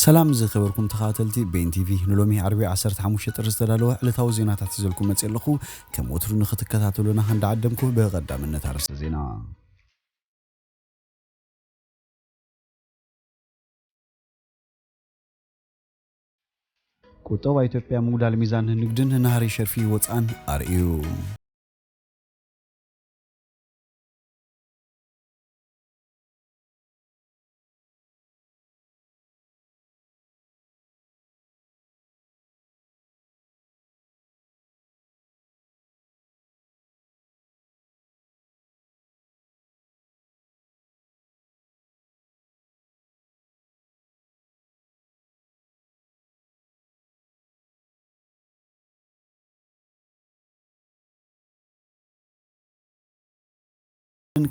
ሰላም ዝኸበርኩም ተኸታተልቲ ቤን ቲቪ፣ ንሎሚ ዓርቢ ዓሰርተ ሓሙሽተ ጥሪ ዝተዳለወ ዕለታዊ ዜናታት ሒዘልኩም መፅእ ኣለኹ። ከም ወትሩ ንኽትከታተሉና እንዳዓደምኩ፣ ብቐዳምነት ኣርእስተ ዜና። ቁጠባ ኢትዮጵያ ምጉዳል ሚዛን ንግድን ናህሪ ሸርፊ ወፃእን ኣርእዩ።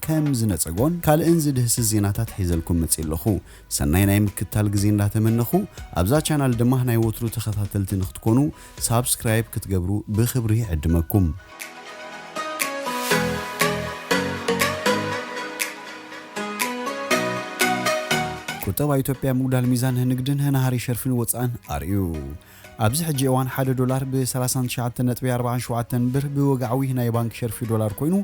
ከም ዝነጸጎን ካልእን ዝድህስስ ዜናታት ሒዘልኩም መጽእ ኣለኹ። ሰናይ ናይ ምክታል ግዜ እንዳተመነኹ፣ ኣብዛ ቻናል ድማ ናይ ወትሩ ተኸታተልቲ ንክትኮኑ ሳብስክራይብ ክትገብሩ ብኽብሪ ይዕድመኩም። ቁጠባ ኢትዮጵያ ምጉዳል ሚዛን ንግድን ናህሪ ሸርፊን ወፃእን ኣርእዩ። ኣብዚ ሕጂ እዋን ሓደ ዶላር ብ ሰላሳን ትሽዓተን ነጥቢ ኣርባዓን ሸውዓተን ብር ብወግዓዊ ናይ ባንክ ሸርፊ ዶላር ኮይኑ፣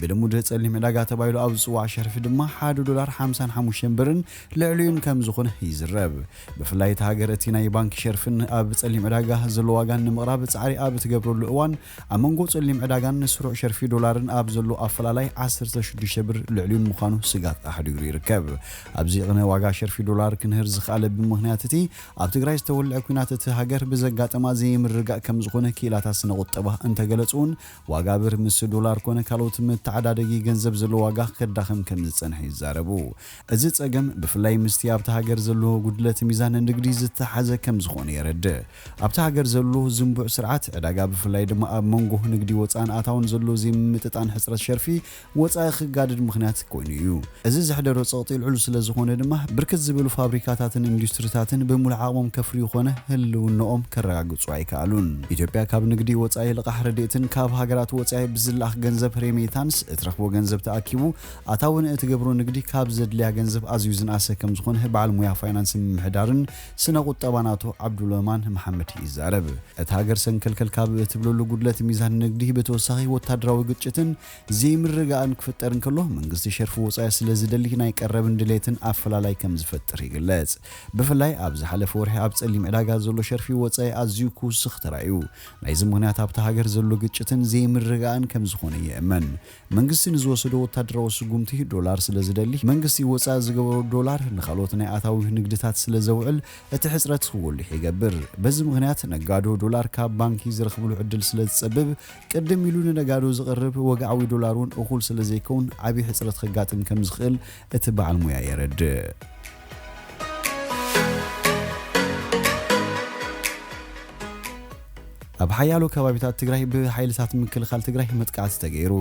ብልሙድ ጸሊም ዕዳጋ ተባሂሉ ኣብ ዝጽዋዕ ሸርፊ ድማ ሓደ ዶላር ሓምሳን ሓሙሽተን ብርን ልዕሊኡን ከም ዝኾነ ይዝረብ። ብፍላይ እታ ሃገር እቲ ናይ ባንክ ሸርፍን ኣብ ጸሊም ዕዳጋ ዘሎ ዋጋን ንምቕራብ ጻዕሪ ኣብ እትገብረሉ እዋን፣ ኣብ መንጎ ጸሊም ዕዳጋን ስሩዕ ሸርፊ ዶላርን ኣብ ዘሎ ኣፈላላይ ዓሰርተ ሽዱሽተ ብር ልዕሊኡን ምዃኑ ስጋት ኣሕዲሩ ይርከብ። ኣብዚ ቅነ ዋጋ ሸርፊ ዶላር ክንህር ዝኸኣለ ብምኽንያት እቲ ኣብ ትግራይ ዝተወልዐ ኲናት እቲ ሃገር ብዘጋጠማ ዘይምርግጋእ ከም ዝኾነ ክኢላታት ስነ ቁጠባ እንተገለጹ እውን፣ ዋጋ ብር ምስ ዶላር ኮነ ካልኦት መተዓዳደጊ ገንዘብ ዘሎ ዋጋ ከዳኸም ከም ዝጸንሐ ይዛረቡ። እዚ ጸገም ብፍላይ ምስቲ ኣብታ ሃገር ዘሎ ጉድለት ሚዛን ንግዲ ዝተሓዘ ከም ዝኾነ የረድእ። ኣብታ ሃገር ዘሎ ዝንቡዕ ስርዓት ዕዳጋ ብፍላይ ድማ ኣብ መንጎ ንግዲ ወጻእን ኣታውን ዘሎ ዘይምምጥጣን ሕጽረት ሸርፊ ወጻኢ ክጋድድ ምኽንያት ኮይኑ እዩ። እዚ ዘሕደሮ ጸቕጢ ልዑል ስለ ዝኾነ ድማ ብርክት ዝበሉ ፋብሪካታትን ኢንዱስትሪታትን ብምሉእ ዓቕሞም ከፍርዩ ኮነ ህልውናኦም ከረጋግጹ ኣይከኣሉን። ኢትዮጵያ ካብ ንግዲ ወጻኢ ልቓሕ ረድኤትን ካብ ሃገራት ወጻኢ ብዝለኣኽ ገንዘብ ሬሚታንስ እትረኽቦ ገንዘብ ተኣኪቡ ኣታውን እትገብሮ ንግዲ ካብ ዘድልያ ገንዘብ ኣዝዩ ዝነኣሰ ከም ዝኾነ በዓል ሙያ ፋይናንስ ምምሕዳርን ስነ ቁጠባን ኣቶ ዓብዱለማን መሓመድ ይዛረብ። እታ ሃገር ሰንከልከል ካብ እትብለሉ ጉድለት ሚዛን ንግዲ ብተወሳኺ ወታደራዊ ግጭትን ዘይምርግጋእን ክፍጠር እንከሎ፣ መንግስቲ ሸርፊ ወጻኢ ስለ ዝደሊ ናይ ቀረብን ድሌትን ኣፈላላይ ከም ዝፈጥር ይግለጽ። ብፍላይ ኣብ ዝሓለፈ ወርሒ ኣብ ጸሊም ዕዳጋ ዘሎ ሸርፊ ወጻኢ ኣዝዩ ክውስኽ ተራእዩ። ናይዚ ምኽንያት ኣብታ ሃገር ዘሎ ግጭትን ዘይምርግጋእን ከም ዝኾነ ይእመን። መንግስቲ ንዝወሰዶ ወታደራዊ ስጉምቲ ዶላር ስለ ዝደሊ፣ መንግስቲ ወጻኢ ዝገበሮ ዶላር ንኻልኦት ናይ ኣታዊ ንግድታት ስለ ዘውዕል፣ እቲ ሕጽረት ክጎልሕ ይገብር። በዚ ምኽንያት ነጋዶ ዶላር ካብ ባንኪ ዝረኽብሉ ዕድል ስለ ዝጸብብ፣ ቅድም ኢሉ ንነጋዶ ዝቐርብ ወግዓዊ ዶላር እውን እኹል ስለ ዘይከውን ዓብዪ ሕጽረት ከጋጥም ከም ዝኽእል እቲ በዓል ሙያ የረድእ። ኣብ ሓያሎ ከባቢታት ትግራይ ብሓይልታት ምክልኻል ትግራይ መጥቃዕቲ ተገይሩ።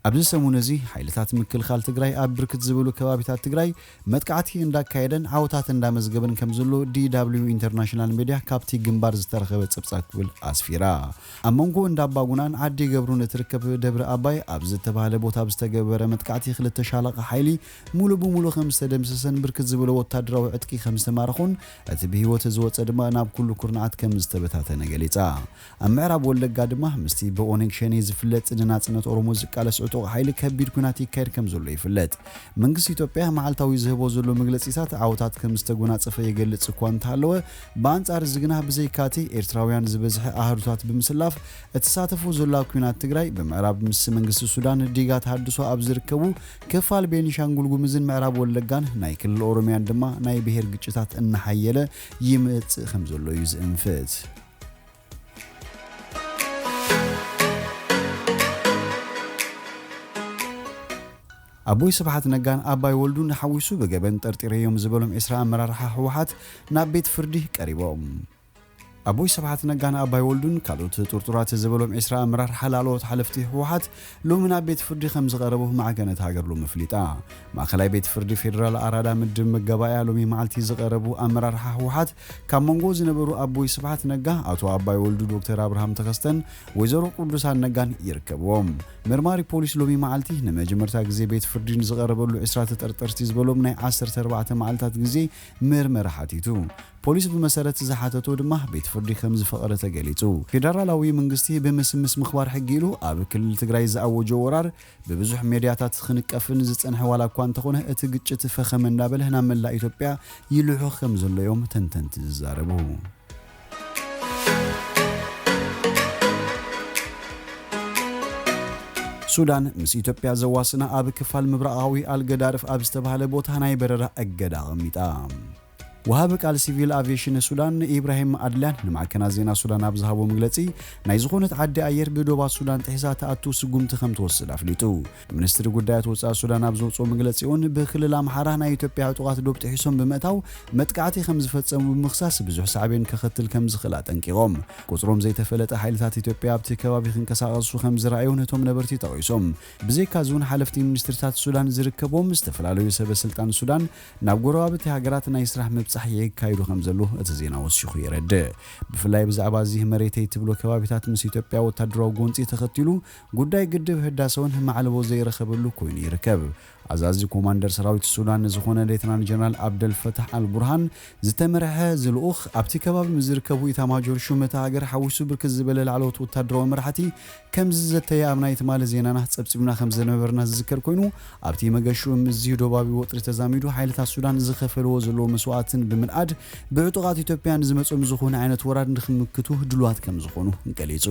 ኣብዚ ሰሙን እዚ ሓይልታት ምክልኻል ትግራይ ኣብ ብርክት ዝበሉ ከባቢታት ትግራይ መጥቃዕቲ እንዳካየደን ዓወታት እንዳመዝገበን ከም ዘሎ ዲ ደብሊው ኢንተርናሽናል ሚድያ ካብቲ ግንባር ዝተረኸበ ጸብጻብ ክብል ኣስፊራ። ኣብ መንጎ እንዳባጉናን ዓዲ ገብሩን እትርከብ ደብረ ኣባይ ኣብ ዝተባህለ ቦታ ብዝተገበረ መጥቃዕቲ ክልተ ሻለቃ ሓይሊ ሙሉ ብሙሉ ከም ዝተደምሰሰን ብርክት ዝበለ ወታደራዊ ዕጥቂ ከም ዝተማረኹን እቲ ብህይወት ዝወፀ ድማ ናብ ኩሉ ኩርናዓት ከም ዝተበታተነ ገሊፃ። ኣብ ምዕራብ ወለጋ ድማ ምስቲ ብኦነግ ሸኔ ዝፍለጥ ንናጽነት ኦሮሞ ዝቃለስ ዕጡቕ ሓይሊ ከቢድ ኲናት ይካየድ ከም ዘሎ ይፍለጥ። መንግስቲ ኢትዮጵያ መዓልታዊ ዝህቦ ዘሎ መግለጺታት ዓወታት ከም ዝተጎናጸፈ ይገልጽ እኳ እንተሃለወ፣ ብኣንጻር እዚ ግና ብዘይካቲ ኤርትራውያን ዝበዝሐ ኣሃዱታት ብምስላፍ እትሳተፎ ዘላ ኲናት ትግራይ ብምዕራብ ምስ መንግስቲ ሱዳን ዲጋ ተሃድሶ ኣብ ዝርከቡ ክፋል ቤኒሻንጉል ጉምዝን ምዕራብ ወለጋን ናይ ክልል ኦሮሚያን ድማ ናይ ብሄር ግጭታት እናሓየለ ይመጽእ ከም ዘሎ እዩ ዝእንፍት። ኣቦይ ስብሓት ነጋን ኣባይ ወልዱን ሓዊሱ ብገበን ጠርጢረዮም ዝበሎም ዕስራ ኣመራርሓ ህወሓት ናብ ቤት ፍርዲ ቀሪቦም። ኣቦይ ስብሓት ነጋን ኣባይ ወልዱን ካልኦት ጥርጡራት ዝበሎም ዒስራ ኣመራርሓ ላዕለዎት ሓለፍቲ ህወሓት ሎሚ ናብ ቤት ፍርዲ ከም ዝቐረቡ ማዕከነት ሃገር ሎሚ ኣፍሊጣ። ማእከላይ ቤት ፍርዲ ፌደራል ኣራዳ ምድብ መጋባእያ ሎሚ መዓልቲ ዝቐረቡ ኣመራርሓ ህወሓት ካብ መንጎ ዝነበሩ ኣቦይ ስብሓት ነጋ፣ ኣቶ ኣባይ ወልዱ፣ ዶክተር ኣብርሃም ተኸስተን ወይዘሮ ቅዱሳን ነጋን ይርከብዎም። መርማሪ ፖሊስ ሎሚ መዓልቲ ንመጀመርታ ግዜ ቤት ፍርዲ ንዝቐረበሉ ዒስራ ተጠርጠርቲ ዝበሎም ናይ ዓሰርተ ኣርባዕተ መዓልታት ግዜ ምርመራ ሓቲቱ። ፖሊስ ብመሰረት ዝሓተቶ ድማ ቤት ፍርዲ ከም ዝፈቐደ ተገሊጹ። ፌደራላዊ መንግስቲ ብምስምስ ምኽባር ሕጊ ኢሉ ኣብ ክልል ትግራይ ዝኣወጆ ወራር ብብዙሕ ሜድያታት ክንቀፍን ዝጸንሐ ዋላ እኳ እንተኾነ፣ እቲ ግጭት ፈኸም እንዳበለ ናብ መላእ ኢትዮጵያ ይልሑኽ ከም ዘሎ እዮም ተንተንቲ ዝዛረቡ። ሱዳን ምስ ኢትዮጵያ ዘዋስና ኣብ ክፋል ምብራቓዊ ኣልገዳርፍ ኣብ ዝተባህለ ቦታ ናይ በረራ እገዳ ኣቐሚጣ። ወሃቢ ቃል ሲቪል ኣቪዬሽን ሱዳን ኢብራሂም ኣድልያን ንማዕከናት ዜና ሱዳን ኣብ ዝሃቦ መግለጺ፣ ናይ ዝኾነት ዓዲ ኣየር ብዶባት ሱዳን ጥሒሳ ትኣቱ ስጉምቲ ከም ትወስድ ኣፍሊጡ። ሚኒስትሪ ጉዳያት ወጻኢ ሱዳን ኣብ ዘውጽኦ መግለጺ እውን፣ ብክልል ኣምሓራ ናይ ኢትዮጵያ ዕጡቓት ዶብ ጥሒሶም ብምእታው መጥቃዕቲ ከም ዝፈጸሙ ብምኽሳስ፣ ብዙሕ ሳዕቤን ከኸትል ከም ዝኽእል ኣጠንቂቖም። ቁጽሮም ዘይተፈለጠ ሓይልታት ኢትዮጵያ ኣብቲ ከባቢ ክንቀሳቐሱ ከም ዝረኣዩ ነቶም ነበርቲ ጠቒሶም። ብዘይካዚ እውን ሓለፍቲ ሚኒስትርታት ሱዳን ዝርከብዎም ዝተፈላለዩ ሰበ ስልጣን ሱዳን ናብ ጎረባብቲ ሃገራት ናይ ስራሕ ምብጻሕ የካይዱ ከም ዘለዉ እቲ ዜና ወሲኹ የረድእ። ብፍላይ ብዛዕባ እዚ መሬተይ ትብሎ ከባቢታት ምስ ኢትዮጵያ ወታደራዊ ጎንጺ ተኸቲሉ ጉዳይ ግድብ ህዳሰ እውን ማዕለቦ ዘይረኸበሉ ኮይኑ ይርከብ። ኣዛዚ ኮማንደር ሰራዊት ሱዳን ዝኾነ ሌተናል ጀነራል ኣብደል ፈታሕ ኣል ቡርሃን ዝተመርሐ እዚ ልኡኽ ኣብቲ ከባቢ ምስ ዝርከቡ ኢታማጆር ሹም እታ ሃገር ሓዊሱ ብርክት ዝበለ ላዕለዎት ወታደራዊ መራሕቲ ከም ዝዘተየ ኣብ ናይ ትማሊ ዜናና ጸብጺብና ከም ዝነበርና ዝዝከር ኮይኑ፣ ኣብቲ መገሽኡ ምስዚ ዶባዊ ወጥሪ ተዛሚዱ ሓይልታት ሱዳን ዝኸፈልዎ ዘለዎ መስዋእትን ብምንኣድ ብዕጡቓት ኢትዮጵያ ንዝመጾም ዝኾነ ዓይነት ወራር ንክምክቱ ድሉዋት ከም ዝኾኑ ገሊጹ።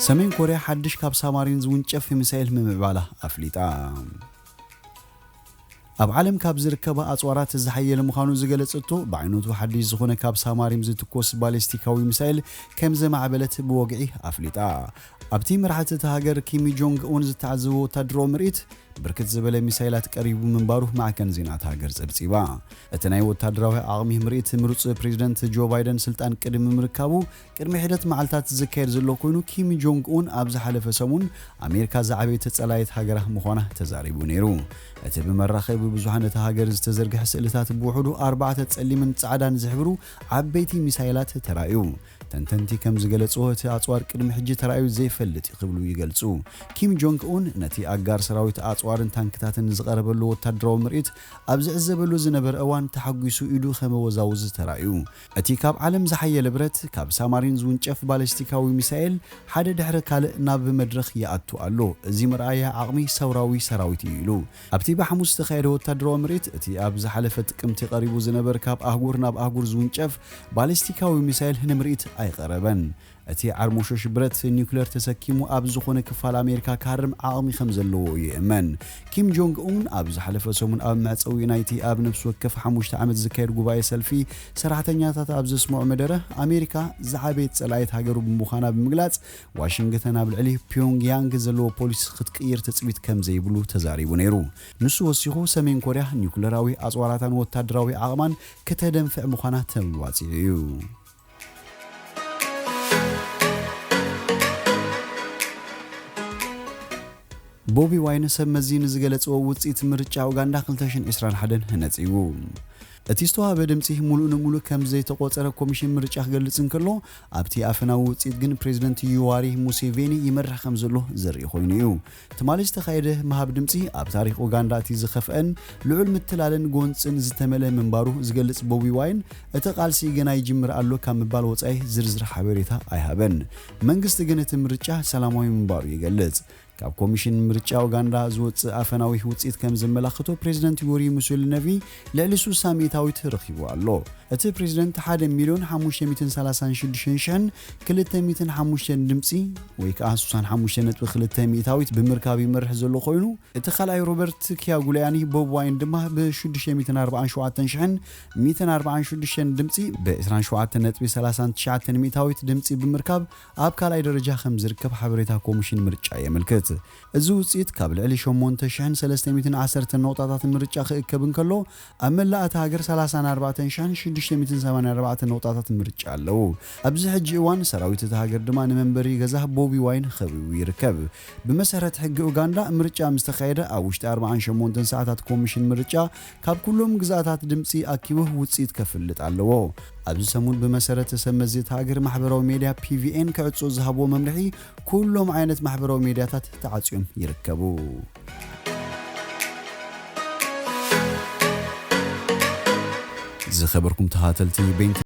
ሰሜን ኮርያ ሓድሽ ካብ ሳማሪን ዝውንጨፍ ሚሳኤል ምምዕባላ ኣፍሊጣ። ኣብ ዓለም ካብ ዝርከባ ኣጽዋራት ዝሓየለ ምዃኑ ዝገለጸቶ፣ ብዓይነቱ ሓድሽ ዝኾነ ካብ ሳማሪን ዝትኮስ ባሊስቲካዊ ሚሳኤል ከም ዘማዕበለት ብወግዒ ኣፍሊጣ። ኣብቲ መራሕቲ እታ ሃገር ኪም ጆንግ ኡን ዝተዓዘቦ ወታደራዊ ምርኢት፣ ብርክት ዝበለ ሚሳይላት ቀሪቡ ምንባሩ ማዕከን ዜና እታ ሃገር ጸብጺባ። እቲ ናይ ወታደራዊ ዓቕሚ ምርኢት፣ ምሩጽ ፕሬዚደንት ጆ ባይደን ስልጣን ቅድሚ ምርካቡ ቅድሚ ሒደት መዓልታት ዝካየድ ዘሎ ኮይኑ፣ ኪም ጆንግ ኡን ኣብ ዝሓለፈ ሰሙን ኣሜሪካ ዝዓበየት ጸላኢት ሃገራ ምዃና ተዛሪቡ ነይሩ። እቲ ብመራኸቢ ብዙሓን እታ ሃገር ዝተዘርግሐ ስእልታት፣ ብውሕዱ ኣርባዕተ ጸሊምን ጻዕዳን ዝሕብሩ ዓበይቲ ሚሳይላት ተራእዩ። ተንተንቲ ከም ዝገለጽዎ፣ እቲ ኣጽዋር ቅድሚ ሕጂ ተራእዩ ዘይፈልጥ እዩ ክብሉ ይገልጹ። ኪም ጆንግ ኡን ነቲ ኣጋር ሰራዊት ኣጽዋርን ታንክታትን ዝቐረበሉ ወታደራዊ ምርኢት ኣብ ዝዕዘበሉ ዝነበረ እዋን ተሓጒሱ ኢዱ ከመወዛውዝ ተራእዩ። እቲ ካብ ዓለም ዝሓየለ ብረት፣ ካብ ሳማሪን ዝውንጨፍ ባሊስቲካዊ ሚሳኤል ሓደ ድሕሪ ካልእ ናብ መድረኽ ይኣቱ ኣሎ። እዚ መርኣያ ዓቕሚ ሰውራዊ ሰራዊት እዩ ኢሉ። ኣብቲ ብሓሙስ ዝተኻየደ ወታደራዊ ምርኢት፣ እቲ ኣብ ዝሓለፈ ጥቅምቲ ቀሪቡ ዝነበር ካብ ኣህጉር ናብ ኣህጉር ዝውንጨፍ ባሊስቲካዊ ሚሳይል ንምርኢት ኣይቐረበን። እቲ ዓርሞሾሽ ብረት ኒውክለር ተሰኪሙ ኣብ ዝኾነ ክፋል ኣሜሪካ ክሃርም ዓቕሚ ከም ዘለዎ ይእመን። ኪም ጆንግ ኡን ኣብ ዝሓለፈ ሰሙን ኣብ መዕጸዊ ናይቲ ኣብ ነፍሲ ወከፍ ሓሙሽተ ዓመት ዝካየድ ጉባኤ ሰልፊ ሰራሕተኛታት ኣብ ዘስምዖ መደረ፣ ኣሜሪካ ዝዓበየት ጸላኢት ሃገሩ ብምዃና ብምግላጽ፣ ዋሽንግተን ኣብ ልዕሊ ፒዮንግ ያንግ ዘለዎ ፖሊሲ ክትቅይር ትጽቢት ከም ዘይብሉ ተዛሪቡ ነይሩ። ንሱ ወሲኹ፣ ሰሜን ኮርያ ኒውክለራዊ ኣጽዋራታን ወታደራዊ ዓቕማን ከተደንፍዕ ምዃና ተባጺዑ እዩ። ቦቢ ዋይን ሰብ መዚ ንዝገለጽዎ ውጽኢት ምርጫ ኡጋንዳ ክልተ ሽሕን ዕስራን ሓደን ነጺጉ። እቲ ዝተዋህበ ድምጺ ሙሉእ ንሙሉእ ከም ዘይተቖጸረ ኮሚሽን ምርጫ ክገልጽ እንከሎ፣ ኣብቲ ኣፈናዊ ውጽኢት ግን ፕሬዚደንት ዩዋሪ ሙሴቬኒ ይመርሕ ከም ዘሎ ዘርኢ ኮይኑ እዩ። ትማሊ ዝተኻየደ ምሃብ ድምጺ ኣብ ታሪኽ ኡጋንዳ እቲ ዝኸፍአን ልዑል ምትላልን ጎንጽን ዝተመልአ ምንባሩ ዝገልጽ ቦቢ ዋይን፣ እቲ ቃልሲ ገና ይጅምር ኣሎ ካብ ምባል ወጻኢ ዝርዝር ሓበሬታ ኣይሃበን። መንግስቲ ግን እቲ ምርጫ ሰላማዊ ምንባሩ ይገልጽ። ካብ ኮሚሽን ምርጫ ኡጋንዳ ዝወጽእ ኣፈናዊ ውጽኢት ከም ዘመላኽቶ፣ ፕሬዚደንት ዩወሪ ሙሴቬኒ ልዕሊ ስሳ ሚእታዊት ረኺቡ ኣሎ። እቲ ፕሬዚደንት ሓደ ሚልዮን ሓሙሽተ ሚእትን ሰላሳን ሽዱሽተን ሽሕን ክልተ ሚእትን ሓሙሽተን ድምጺ፣ ወይ ከኣ ስሳን ሓሙሽተ ነጥቢ ክልተ ሚእታዊት ብምርካብ ይመርሕ ዘሎ ኮይኑ፣ እቲ ካልኣይ ሮበርት ኪያጉልያኒ ቦብ ዋይን ድማ ብሽዱሽተ ሚእትን ኣርባዓን ሸውዓተን ሽሕን ሚእትን ኣርባዓን ሽዱሽተን ድምጺ፣ ብዕስራን ሸውዓተን ነጥቢ ሰላሳን ትሽዓተን ሚእታዊት ድምጺ ብምርካብ ኣብ ካልኣይ ደረጃ ከም ዝርከብ ሓበሬታ ኮሚሽን ምርጫ የመልክት። እዚ ውፅኢት ካብ ልዕሊ ሸሞንተ ሽሕን ሰለስተ ሚእትን ዓሰርተ ነቑጣታት ምርጫ ክእከብ እንከሎ፣ ኣብ መላእ እታ ሃገር ሰላሳን ኣርባዕተን ሽሕን ሽዱሽተ ሚእትን ሰማንያን ኣርባዕተን ነቑጣታት ምርጫ ኣለዉ። ኣብዚ ሕጂ እዋን ሰራዊት እታ ሃገር ድማ ንመንበሪ ገዛ ቦቢ ዋይን ከቢቡ ይርከብ። ብመሰረት ሕጊ ኡጋንዳ፣ ምርጫ ምስ ተኻየደ ኣብ ውሽጢ ኣርባዓን ሸሞንተን ሰዓታት ኮሚሽን ምርጫ ካብ ኩሎም ግዝኣታት ድምፂ ኣኪቡ ውፅኢት ከፍልጥ ኣለዎ። ኣብዚ ሰሙን ብመሰረት ሰብ መዚ እታ ሃገር ማሕበራዊ ሜድያ ፒ ቪ ኤን ክዕጾ ዝሃብዎ መምርሒ፣ ኩሎም ዓይነት ማሕበራዊ ሜድያታት ተዓጽዮም ይርከቡ። ዝኸበርኩም ተኸታተልቲ ቤንት